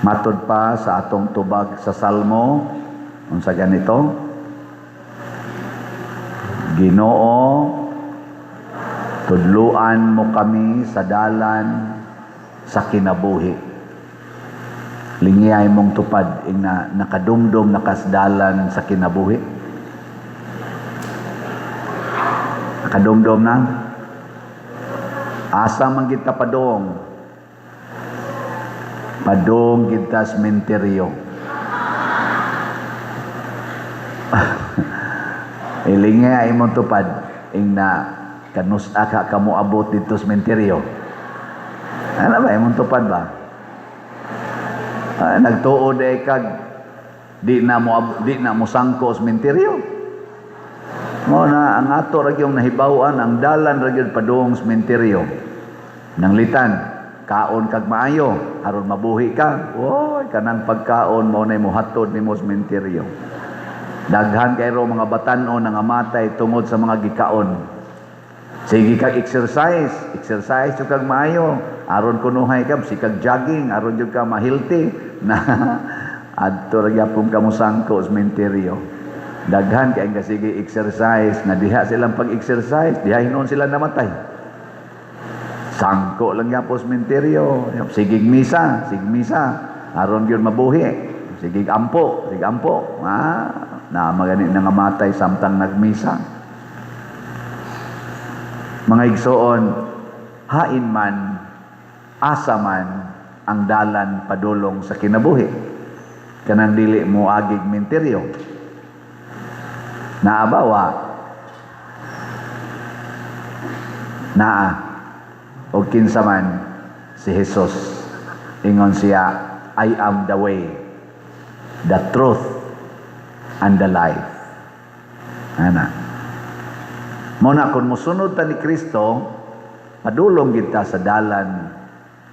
Matod pa sa atong tubag sa Salmo, unsa ganito? Ginoo, tudluan mo kami sa dalan sa kinabuhi. Lingiyay mong tupad ing na nakadumdum nakasdalan sa kinabuhi. Nakadumdum na? Asa man kita padong? Padong kita sa menteryo. Ilingay imong tupad ing na kanus-a ka kamo abot dito sa menteryo. Ano ba imong tupad ba? Ah, nagtuod ay kag di na mo sangko sa menteryo. Mo na ang ato ra gyud nahibaw-an, ang dalan ra gyud padung sa menteryo. Nanglitan, kaon kag maayo aron mabuhi ka. Oy, kanang pagkaon mo nay mohatod nimo sa menteryo. Daghan kay ro mga batan-on nga matay tungod sa mga gikaon. Sige kag exercise, exercise jud kag maayo aron kunuhay ka, sige kag jogging aron jud ka ma-healthy na adto ra gyapon ka mosangko sa menteryo. Daghan kay nga sige exercise na diha silang pag-exercise, diha hinuon sila namatay. Sangko lang gyapon sa menteryo. Sigig misa, sige misa aron gyud mabuhi. Sige ampo, sige ampo. Ah, na magani na nga matay samtang nagmisa. Mga igsoon, hain man, asa man ang dalan padulong sa kinabuhi? Kanang dili mo agig menteryo. Naa ba wa? Naa. O kinsa man? Si Jesus. Ingon siya, "I am the way, the truth, and the life." Ana. Mo na kung mosunod ta ni Kristo, padulong kita sa dalan,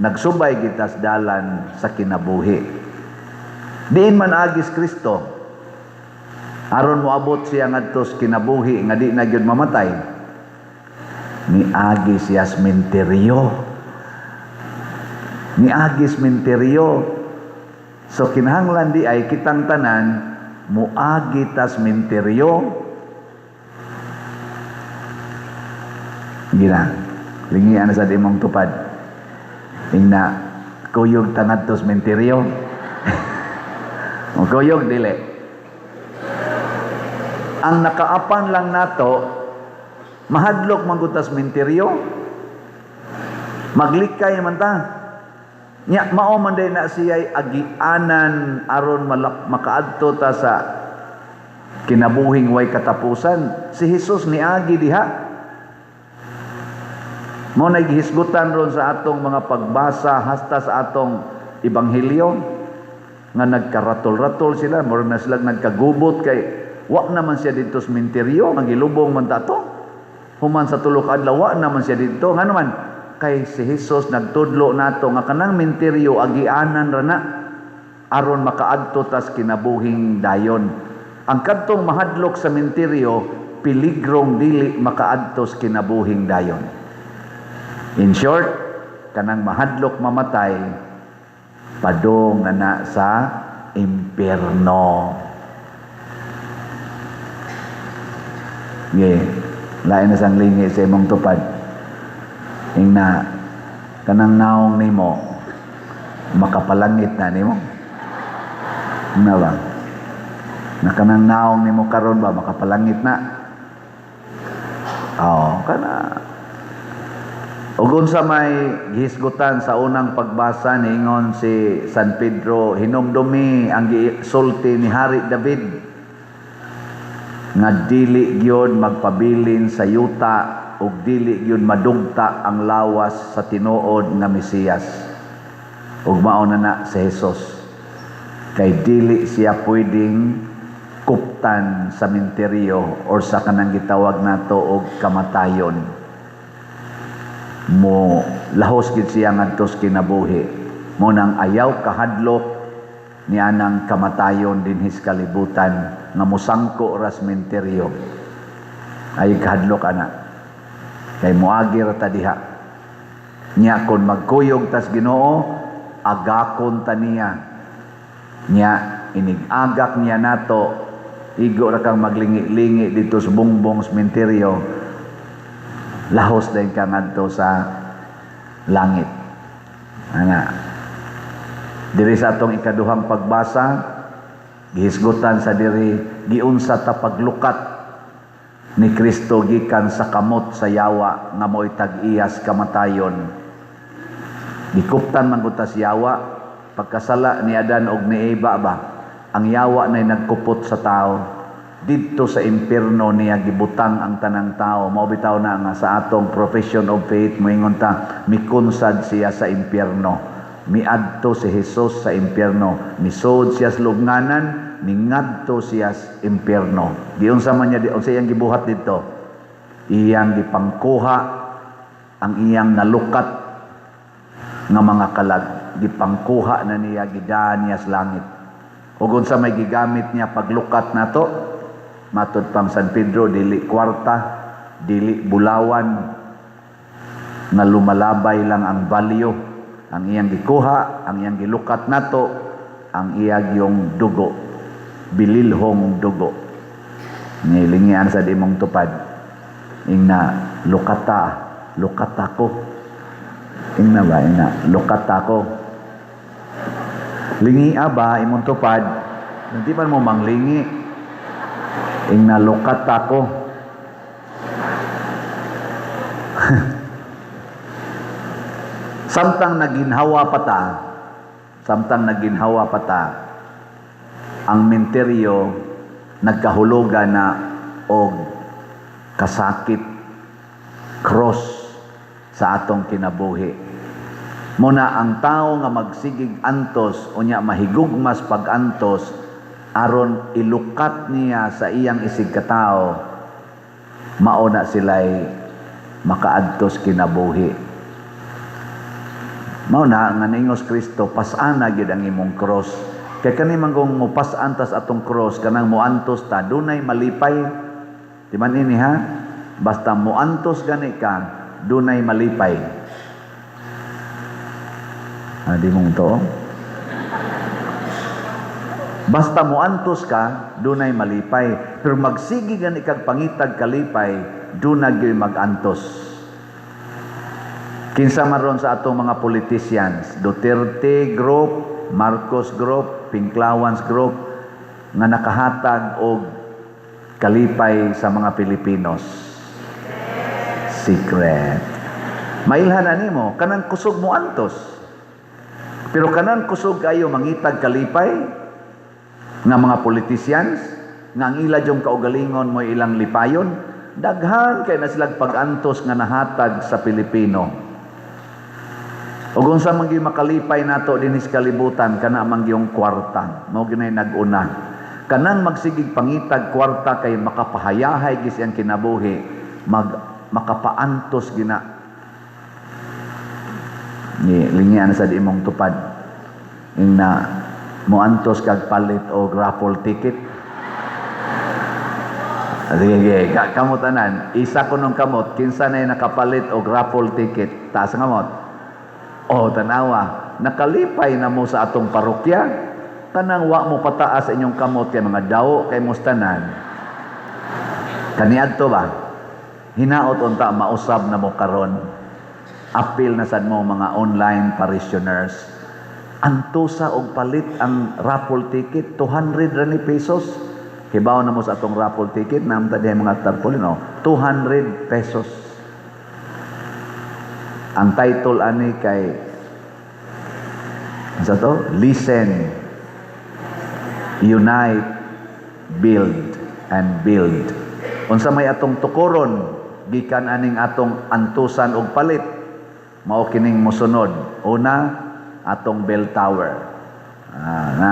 nagsubay kita sa dalan sa kinabuhi. Diin man agis Kristo, aron moabot siya ngadto sa kinabuhi nga di na gyud mamatay. Niagi siya sa menteryo. Niagi sa menteryo. So kinahanglan di ay kitang tanan muagi tas menteryo. Gina, lingian na sa imong tupad. Ingna, kuyog tanad to sa menteryo. O kuyog, dili. Ang nakaapan lang nato, mahadlok man gud tas menteryo. Maglikay man ta. Nya mao man day na siya'y agianan aron makaadto ta sa kinabuhing way katapusan. Si Jesus niagi diha. Mao na gihisgutan ron sa atong mga pagbasa hasta sa atong ebanghelyo nga nagkaratol-ratol sila, murag na sila nagkagubot kay wa naman siya didto sa menteryo, nga gilubong man ta to. Human sa tulo ka adlaw wa naman siya didto. Ngano man? Kay si Jesus nagtudlo nato nga kanang menteryo agianan ra na aron makaadto tas kinabuhing dayon. Ang kadtong mahadlok sa menteryo, piligrong dili makaadto sa kinabuhing dayon. In short, kanang mahadlok mamatay, padung na na sa impierno. Ge, lain na sang lingi sa imong tupad. Ingna, kanang naong nimo, makapalangit na nimo. Ingna ba? Na kanang naong nimo karon ba, makapalangit na? Oo, kana. Ug unsa may gihisgutan sa unang pagbasa, niingon si San Pedro, hinumdumi ang gisulti ni Hari David nga dili gyud magpabilin sa yuta ug dili gyud madugta ang lawas sa tinuod nga Mesiyas. Ug mao na na si Jesus. Kay dili siya pwedeng kuptan sa menteryo or sa kanang gitawag nato og kamatayon. Mo lahos gid siya ngadto sa kinabuhi. Mo nang ayaw kahadlok ni anang kamatayon dinhi sa kalibutan nga mosangko ra sa menteryo. Ay kahadlok ana. Kay moagi ra ta diha. Nya kon magkuyog tas Ginoo, agakon ta niya. Nya inig-agak niya nato, igo ra kang maglingi-lingi dito sa bungbong sementeryo, lahos din ka ngadto sa langit. Ana. Diri sa atong ikaduhang pagbasa, gihisgutan sa diri giunsa ta paglukat ni Kristo gikan sa kamot sa yawa nga mo'y tag-iyas kamatayon. Gikuptan man gud ta sa yawa pagkasala ni Adan og ni Eva ba. Ang yawa nay nagkupot sa tao. Didto sa impierno niya gibutang ang tanang tao. Mao bitaw na nga sa atong profession of faith moingon ta mikunsad siya sa impierno. Miadto si Jesus sa impierno. Misud siya sa lubnganan, ningadto siya sa impierno. Giunsa man niya, unsa iyang gibuhat didto? Iyang gipangkuha ang iyang nalukat nga mga kalag. Gipangkuha na niya, gidaan niya sa langit. Ug unsa may gigamit niya paglukat nato? Matud pang San Pedro, dili kwarta, dili bulawan, nga lumalabay lang ang value. Ang iyang gikuha, ang iyang gilukat nato, ang iyang yung dugo, bililhong dugo. Nilingian sa imong tupad. Ingna, lukata, lukata ko. Ingna ba, ingna, lukata ko. Lingi ba, imong tupad, hindi man mo manglingi. Ingna, lukata ko. Samtang naginhawa pa ta, samtang naginhawa pa ta, ang menteryo nagkahulugan na og kasakit, cross sa atong kinabuhi. Muna ang tao nga magsigig antos unya mahigugmas pag-antos aron ilukat niya sa iyang isig katao, mao na sila'y makaadtos kinabuhi. Mao na nga niingos Kristo, pas-ana gyud ang imong cross. Kay kani man kung mopas-an tas atong cross, kanang moantos ta, dunay malipay. Di man ini ha? Basta moantos gani ka, dunay malipay. Ah, di mong to. Basta moantos ka, dunay malipay. Pero magsige gani kag pangitag kalipay, dunay gyud magantos. Kinsa man ron sa atong mga politicians, Duterte Group, Marcos Group, Pinklawans Group, nga nakahatag og kalipay sa mga Pilipinos. Secret. Mailhan na nimo, kanang kusog mo antos. Pero kanang kusog kayo mangitag kalipay nga mga politicians, nga ang ila yung kaugalingon mo ilang lipayon, daghan kay na silang pag-antos nga nahatag sa Pilipino. Ug unsa man gyud makalipay nato dinhi sa kalibutan, kana man gyung kwarta, mao gyud nag-una. Kanang magsigig pangitag kwarta kay makapahayahay gyud siyang kinabuhi, makapaantos gina. Ni lingian sa di imong tupad. Ingna moantos kag palit og raffle ticket. Sige, sige, kamot tanan. Isa ko nung kamot, kinsa na nakapalit og raffle ticket. Taas ang kamot. Oh, tanawa, nakalipay na mo sa atong parokya. Tanang wa mo pataas inyong kamot kay mga dawo kay mustanan. Kaniadto ba? Hinaot unta mausab na mo karon. Apil na sad mo mga online parishioners. Antusa og palit ang raffle ticket, 200 ra ni pesos. Hibaw na mo sa atong raffle ticket, namta diha mga tarpaulin, no? 200 pesos. Ang title ani kay sa to, Listen, Unite, Build, and Build. Unsa may atong tukoron gikan aning atong antusan og palit, mao kining mosunod. Una, atong bell tower. Na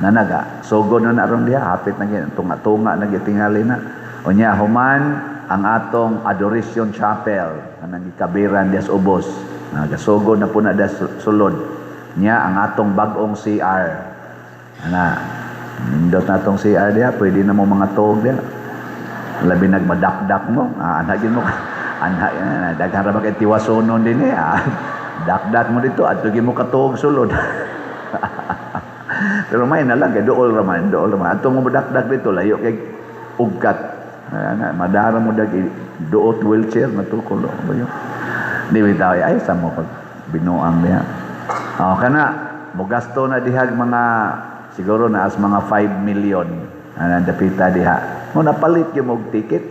nanaga sugod na na ron diha, hapit na gyud tunga-tunga na gyud tingali na. Unya human ang atong Adoration Chapel kanang gikabiran diha sa ubos. Nagasugod na po na diha sulod. Nya ang atong bag-ong CR. Ana, nindot na atong CR diha, pwede na mo mga tuog diha. Labi nagmadakdak mo, ana gyud mo. Ana, daghan ra ba kay tiwasonon din eh. Dakdak mo dito, adto gyud mo katuog sulod. Pero may na lang kay duol ra man, duol ra man. Atong mo dakdak dito, layo kay ugkat. Ana, madara mo dag duot wheelchair natukol ba yun. Di bitaw ay sa mo pag binuang diha. Oh, kana mogasto na dihag mga siguro na as mga 5 million ana dapita diha. Mo napalit gyud mo og ticket.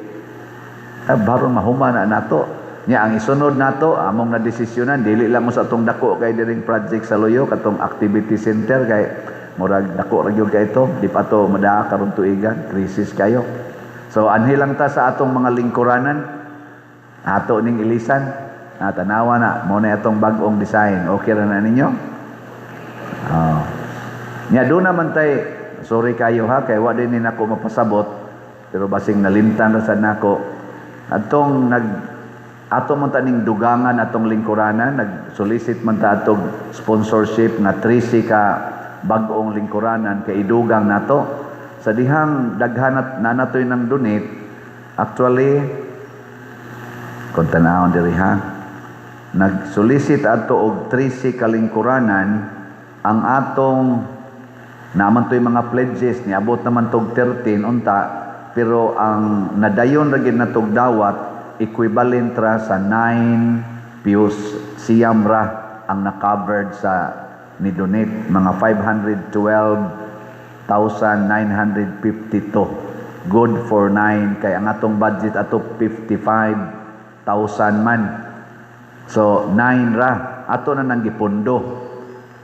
Ah, baron mahuma na nato. Nya ang isunod nato among nadesisyonan, dili lang mo sa atong dako kay diring project sa Luyo, katong activity center, kay murag dako ra gyud kay ito, di pa to madaa karon tuigan, crisis kayo. So anhi lang ta sa atong mga lingkuranan ato ning ilisan. Ah, tanawa na mo na atong bag-ong design. Okay ra na ninyo? Oh. Nya do naman tay, sorry kayo ha, kay wa din ni nako mapasabot, pero basing nalimtan ra sad nako atong nag ato man ta ning dugangan atong lingkuranan. Nag-solicit man ta atong sponsorship nga 13 ka bag-ong lingkuranan kay idugang nato sa dihang daghan at nanatoy ng donate. Actually, kung tanawon diri ha, nag-solicit ato og 13 ka lingkuranan. Ang atong naman to'y mga pledges, niabot naman tog 13 unta, pero ang nadayon ra gid natog dawat, equivalent ra sa 9 pews, siyam ra ang na-covered sa ni donate, mga 512,952, good for 9, kay ang atong budget ato 55,000 man, so 9 ra ato na nang gipundo.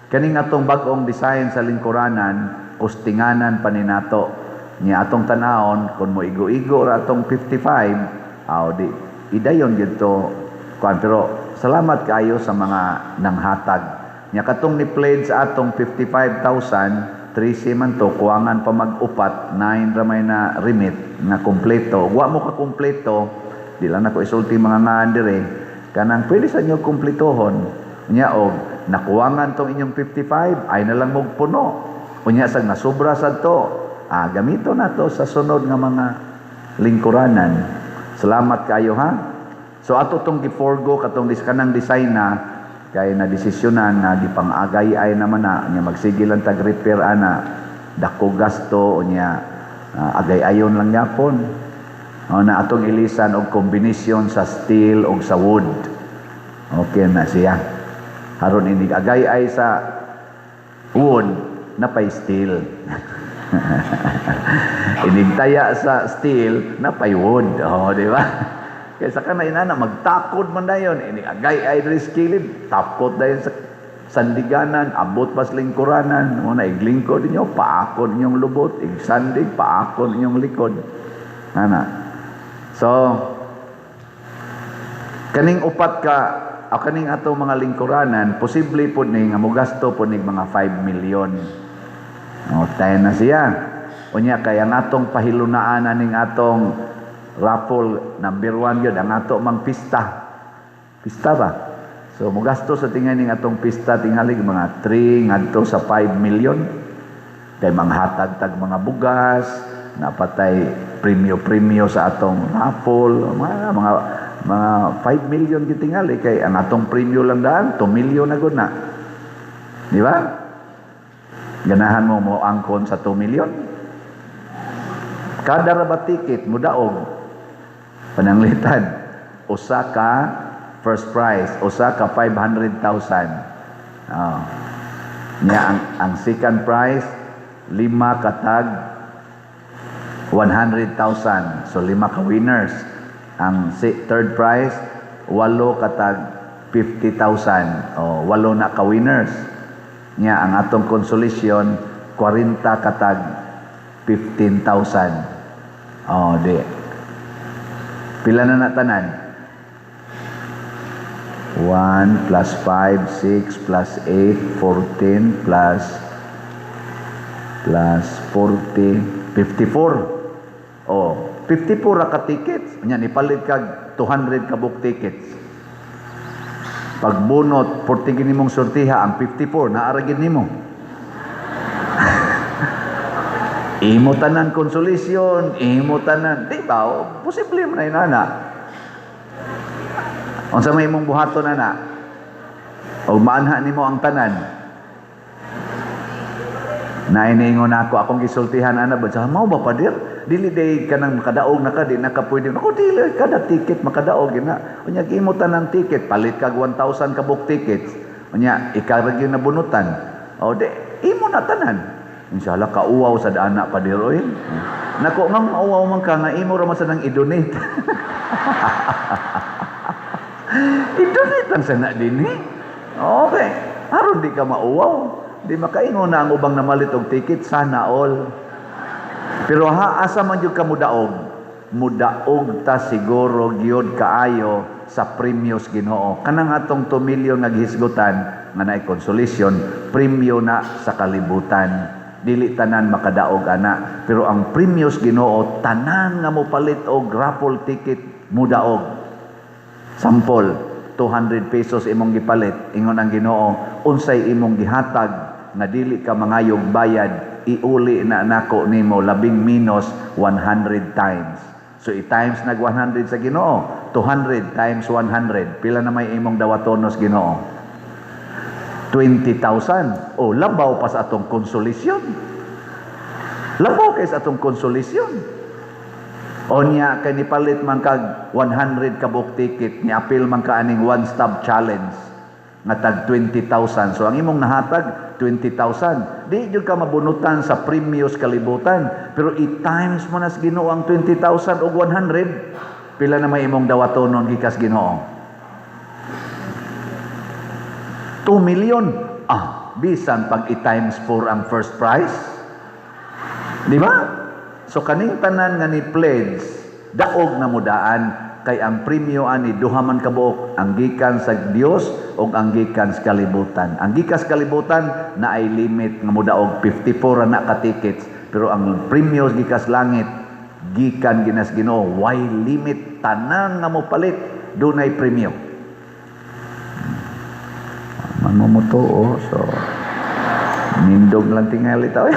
Kaning atong bag-ong design sa lingkuranan, kustinganan pa ni nato. Nya atong tanawon kung mo igo-igo ra atong 55, aw di idayon gyud to kuan, pero salamat kayo sa mga nanghatag. Nya katong ni pledge atong 55,000, 13 man to, kuwangan pa mag-upat, 9 ra may na remit nga kompleto. Wa mo ka kompleto, di lang nako isulti mga ngaan dire, kanang pwede sa inyo kumpletohon. Nya og nakuwangan tong inyong 55, ay na lang mo puno. Unya sag nasubra sad to, ah, gamito na to sa sunod nga mga lingkuranan. Salamat kayo ha. So ato tong gi-forgo katong dis kanang design na, kay na desisyonan nga gipang-agay ay naman na nya, magsige lang tag repair ana, dako gasto, unya agay-ayon lang yapon. O na atong ilisan og kombinasyon sa steel og sa wood. Okay na siya. Haron inig agay ay sa wood, napay steel. Inig taya sa steel, napay wood. Oh, di ba? Kaysa ka na inana, magtakod man dayon. Inig agay ay diri sa kilid, takot dayon sa sandiganan, abot pas lingkuranan. Mo na iglingkod ninyo, paakon inyong lubot, igsandig, paakon inyong likod. Ana. So, kaning upat ka o kaning ato mga lingkuranan, posible po ni nga mogasto po ni mga 5 million. O, tayo na siya. Unya, kaya ang atong pahilunaan aning atong raffle number 1 yun, ang ato mang pista. Pista ba? So, mogasto sa tingay ning atong pista, tingali mga 3 ngadto sa 5 million. Kay manghatag tag mga bugas, napatay premyo-premyo sa atong raffle, mga 5 million gitingali, kay ang atong premyo lang daan 2 million na gud na. Di ba? Ganahan mo mo angkon sa 2 million? Kada ra ba ticket mo daog? Pananglitan, usa ka first prize, usa ka 500,000. Oh. Nya ang second prize, lima katag 100,000. So lima ka winners. Ang third prize, walo katag 50,000. O walo na ka winners. Nya ang atong consolation, 40 katag 15,000. O di. Pila na na tanan? 1 plus 5, 6 plus 8, 14 plus 40, 54. Oh, 54 ra ka tickets. Nya nipalit kag 200 ka book tickets. Pagbunot, 40 gini mong sortiha, ang 54 naa ra gid nimo. Imo tanan consolation, imo tanan, di ba? O, posible man na inana. Unsa may imong buhaton ana? O maanha nimo ang tanan? Nainiingon ako, akong gisultihan ana ba, sa mao ba, pader? Dili day kanang makadaog na ka, di na ka pwede. Ako, dili, kada ticket makadaog na. Unya imo tanan ticket, palit kag 1,000 ka buok tickets. Unya ikaw ra gyud nabunutan. O di, imo na tanan. Inshallah kauwaw sa dana, pader, oy. Nako nga mauwaw man ka nga imo ra man sa nang i-donate. I-donate lang sa na dinhi. Okay. Aron di ka mauwaw. Di makaingon na ang ubang namalit og ticket, sana all. Pero ha, asa man jud ka mudaog? Mudaog ta siguro gyud kaayo sa premyos Ginoo. Kanang atong 2 million nga gihisgutan nga naay consolation, premyo na sa kalibutan. Dili tanan makadaog ana, pero ang premyos Ginoo, tanan nga mopalit og raffle ticket mudaog. Sample, 200 pesos imong gipalit, ingon ang Ginoo, unsay imong gihatag nga dili ka mangayog bayad, iuli na nako nimo labing minus 100 times. So i-times nag 100 sa Ginoo, 200 times 100, pila na may imong dawatonos Ginoo? 20,000. O labaw pa sa atong konsolasyon. Labaw kay sa atong konsolasyon. Onya kay nipalit man kag 100 ka buok ticket, ni apil man ka aning one stop challenge nga tag 20,000. So ang imong nahatag 20,000. Di jud ka mabunutan sa premyos kalibutan, pero i-times mo na sa Ginoo ang 20,000 og 100, pila na may imong dawatonon gikas Ginoo? 2 million. Ah, bisan pag i-times 4 ang first prize. Di ba? So kaning tanan nga ni pledge, daog na mudaan kay ang premyo ani duha man kabuok, ang gikan sa Dios ug ang gikan sa kalibutan. Ang gikan sa kalibutan na ay limit nga modaog 54 na ka tickets, pero ang premyo gikas langit, gikan ginas Ginoo, way limit, tanan nga mopalit dunay premyo. Man mo, so nindog lang tingali tao.